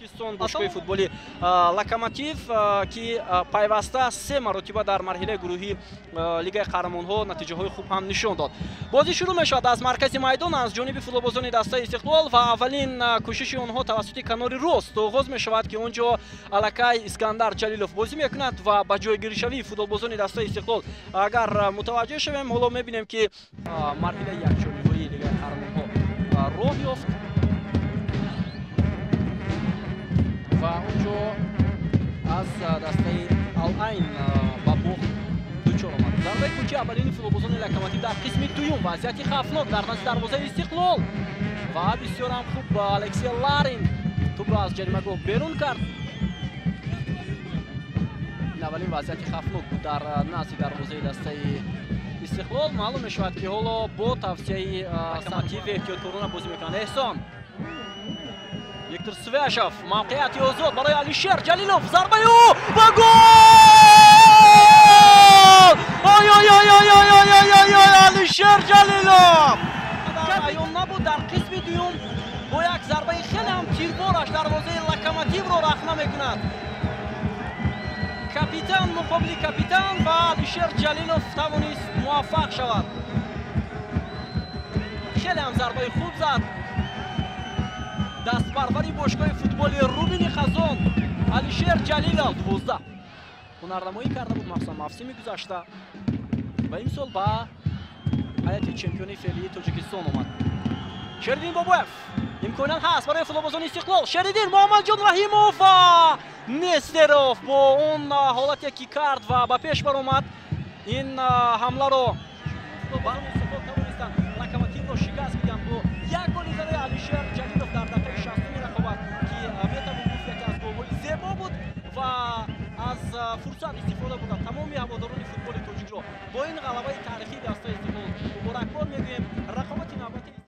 Тоҷикистон бошгоҳи футболи Локомотив, ки пайваста се маротиба дар марҳилаи гурӯҳии Лигаи қаҳрамонҳо натиҷаҳои хуб ҳам нишон дод. Бозӣ шурӯъ мешавад аз маркази майдон аз ҷониби футболбозони дастаи Истиқлол ва аввалин кӯшиши онҳо тавассути канори рост оғоз мешавад, ки он ҷо аллакай Искандар Ҷалилов бозӣ мекунад ва ба ҷойгиришавии футболбозони дастаи Истиқлол агар мутаваҷҷеҳ шавем, ҳоло мебинем, ки марҳилаи якчорниҳоии Лигаи қаҳрамонҳо роҳ ёфт ва онҷо аз дастаи Ал-Айн ба бохт дучор омад. Зарбаи кунчи аввалини футболбозони Локомотив дар қисми дуюм, вазъияти хавфнок дар назди дарвозаи Истиқлол ва бисёр ҳам хуб Алексей Ларин тӯбро аз ҷаримагоҳ берун кард. Ин аввалин вазъияти хавфнок буд дар назди дарвозаи дастаи Истиқлол. Маълум мешавад, ки ҳоло бо тавсияи Локомотив эҳтиёткорона бозӣ мекунанд. Эҳсон, Виктор Свяшев, мавқеияти озод барои Алишер Ҷалилов, зарбаи ӯ ва гол! Ой ой ой ой ой ой ой ой ой, Алишер Ҷалилов! Аён набуд дар қисми дуюм бо як зарбаи хеле ҳам тирбораш дарвозаи Локомотивро рахна мекунад. Капитан муқобили капитан ва Алишер Ҷалилов тавонист муваффақ шавад. Хеле ҳам зарбаи хуб зад. Дастпарвари бошгоҳи футболи Рубини Қазон Алишер Ҷалилов 12 ҳунарнамоӣ карда буд, махсусан мавсими гузашта, ва имсол ба ҳайати чемпиони феълии Тоҷикистон омад. Шериддин Бобоев, имконият ҳаст барои футболбозони Истиқлол. Шериддин, Муҳаммадҷон Раҳимов ва Нестеров бо он ҳолате ки кард ва ба пеш баромад, ин ҳамларо футболбозони Истиқлол тавонистанд Локомотивро шикаст бидиҳанд бо як голи задаи Алишер Ҷалилов дар дақиқаи 60-уми рақобат, ки метавон гуфт яке аз голҳои зебо буд ва аз фурсат истифода бурда тамоми ҳаводорони футболи тоҷикро бо ин ғалабаи таърихии дастаи Истиқлол